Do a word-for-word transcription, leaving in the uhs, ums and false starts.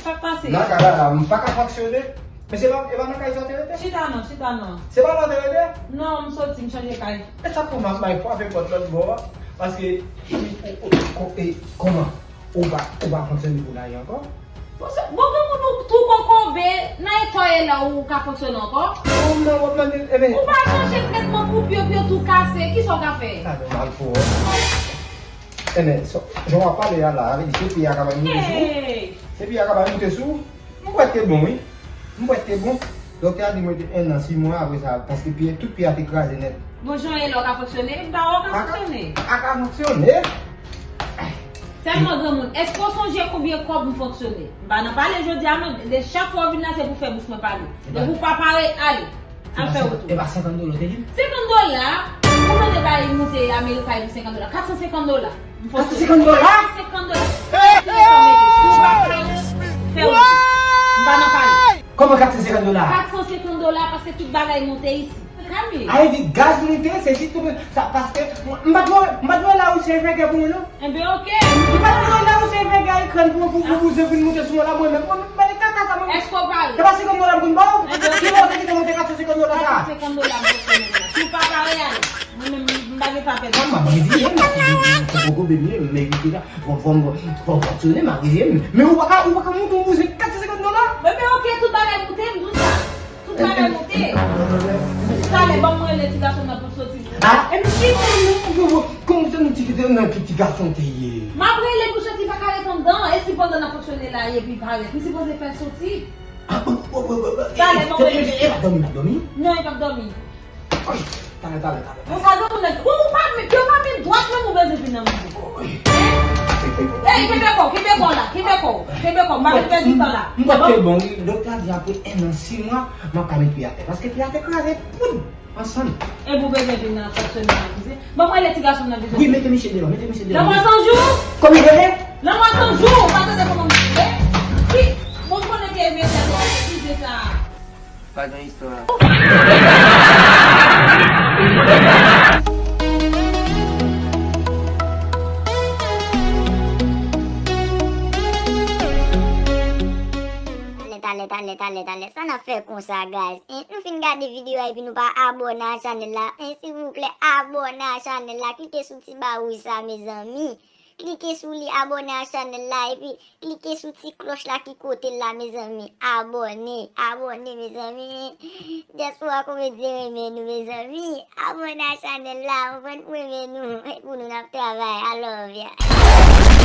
Sa k pase? Nan kay la, la, m pa ka fonksyone. Men se pa, e pa nan kay sa w te rete? Chita non, chita non. Se pa la w te rete? Non, m soti, m chanje kay. E sa pou m ap may frape pòt lòt bò a? Paske, e, e, e, ko-, e, kòman? Ou pa, ou pa fonksyone pou lajan ankò? Bon, se, bon, gen moun ou tou kokobe, nan eta w ye la ou ka fonksyone ankò? Bon, nan w ap mande, e ben. Ou pa chanje tretman pou pye w, pye w tou kase, kisa w ka fè? Sa gen mal pou ou. Enben, so, jan w ap pale a la, sa vle di se pye a ka bay moute sou ou? Hey! Se pye a ka bay moute sou ou? M kwè te bon, wi. M kwè te bon. Doktè a di mwen te enn an, sis mwa apre sa, paske pye, tout pye a te kraze nèt. Bon, jan w ye la, w ka fonksyone? M pa wè w ka fonksyone. A ka fonksyone? Sèlman granmoun, èske w sonje konbyen kòb m fonksyone? M pa nan pale jodi a, non. De chak fwa w vin la, se pou fè bouch mwen pale. Depi w pa pare, ale. Al fè wout ou. E pa senkant dola w te di m? Senkant dola? Ou tande bagay moute Amerika epi senkant dola? Kat san senkant dola. M fò... Kat san senkant dola? Kat san senkant dola. Fè wout ou, mete. Si w pa pare, fè wout ou. M pa nan pale. Kòman kat san senkant dola? Kat san senkant dola, paske tout bagay monte isi. Kalme. A, e di gaz moute, se si tout sa, paske m pa t wè, m pa t wè la ou se vègè pou mwen, non. Enben, oke. M pa t wè la ou se vègè ekran pou, pou, pou bouzen vin moute sou mwen la, mwen menm. Mwen, mwen, kaka sa, mwen. Èske w pare? Se pa senkant dola m konn ba w? Enben, oke. Kilè w te kite monte kat san senkant dola sa? Kat san senkant dola m konn konnen la. Si w pa pare, ale. Mwen menm, m pa gen pa pèdi. Mwen, m ap reziye m, m ap reziye m, m poko bebe, m merite sa. Bon, fò m, fò m fonksyone, m ap reziye m. Men ou pa ka, ou pa ka monte yon bouzen kat san senkant dola? Enben, oke, tout bagay moute, m di w sa. Tout bagay moute. Talè, ban mwen rele ti gason nan pou l soti. A, e m ki moun, kòman sa nou ti kite nan ki ti gason te ye? M ap rele pou soti, pa ka ret anndan. E si pandan n ap fonksyone la, epi parèt, m sipoze fè l soti? A, bon, bon, bon, bon, bon. Talè, ban mwen rele. E, e, e, e p ap dòmi, l ap dòmi? Non, e p ap dòmi. Oy, talè, talè, talè. Bon, sa granmoun nan, ou, ou pa, yo pa menm dwat menm ou bezwen vin nan mizik. Oy. Ey, kenbe kò w, kenbe kò w la, kenbe kò w, kenbe kò w, m pa vin pèdi tan la. M kwè ke bon, wi, doktè a di apre enn an, sis mwa, m ap ka met pye atè. Paske pye atè kraze, poud, ansanm. E pou bezwen vin nan fonksyone nan mizik. Bon, mwen rele ti gason nan vin. Wi, mete misye deyò, mete misye deyò. Lanmò san jou. Kòman li rele? Lanmò san jou, ou pa tande kòman misye rele? Wi, bon, konnen ke mesye a te refize sa. Pa gen istwa. Talè, talè, talè, talè, talè. Sa n ap fè konsa, guys? En, nou fin gade videyo a epi nou pa abòne a chanèl la. En, silvouplè, abòne a chanèl la. Klike sou ti ba wouj sa, mezanmi. Klike sou li, abòne a chanèl la, epi klike sou ti klòch la ki kote l la, mezanmi. Abòne, abòne, mezanmi. Dyaspora Komedyen renmen nou, mezanmi. Abòne a chanèl la, konprann, pou renmen nou, e pou nou n ap travay. I love ya.